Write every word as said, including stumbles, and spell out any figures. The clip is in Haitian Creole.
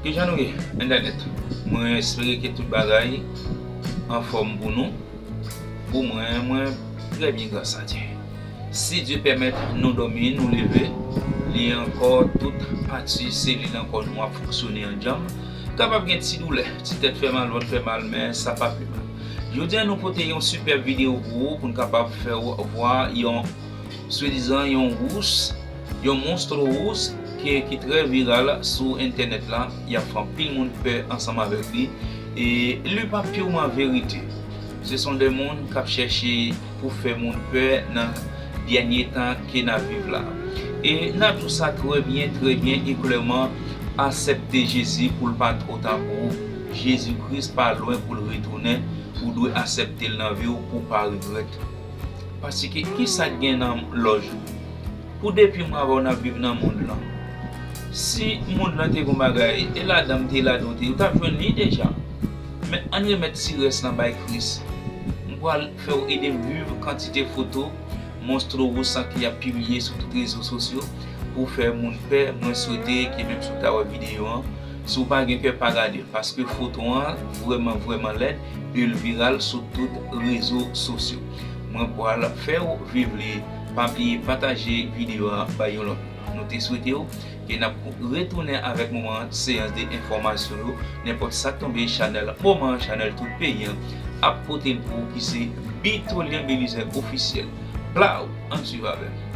Kijan nou ye, entènèt? Mwen espere ke tout bagay anfòm pou nou. Pou mwen, mwen trè byen, gras a Dye. Si Dye pèmèt nou dòmi, nou leve, li ankò tout pati selil ankò nou ap fonksyone an djanm. Kapab gen ti doulè, ti tèt fè mal, vant fè mal, men sa pa pi mal. Jodi a nou pote yon sipèb videyo pou ou, pou n kapab fè w vwa yon swadizan yon wous, yon monstro wous ki, ki trè viral sou entènèt la, y ap fè anpil moun pè ansanm avèk li. E li pa pirman verite. Se son de moun k ap chèche pou fè moun pè nan dènye tan ke n ap viv la. E n ap di w sa trè byen, trè byen e klèman, aksepte Jezi pou l pa twò ta pou ou. Jezi Kris pa lwen pou l retounen, ou dwe aksepte l nan vi w pou w pa regrèt. Paske kisa k gen nan lòj ou? Pou depi mwa avè w n ap viv nan mond lan. Si mond lan te gon bagay, e ladan m te ladan w te, ou t ap jwenn li deja. Men ann remèt ti rès lan bay Kris. M pral fè w ede m viv kantite foto monstro wous sa ki ap pibliye sou tout rezo sosyo pou fè moun pè. Mwen swete ke menm si w ta wè videyo an, si w pa gen kè, pa gade l, paske foto an vrèman, vrèman lèd e l viral sou tout rezo sosyo. Mwen pral fè w viv li. Pa bliye pataje videyo a bay yon lòt. Nou te swete w ke n ap retounen avèk moman seyans de enfòmasyon yo, nenpòt sa k tonbe chanèl moman, chanèl tout peyi an ap pote l pou ou ki se Bitolyen Belizaire Officiel. Blaw, ann swiv avè m.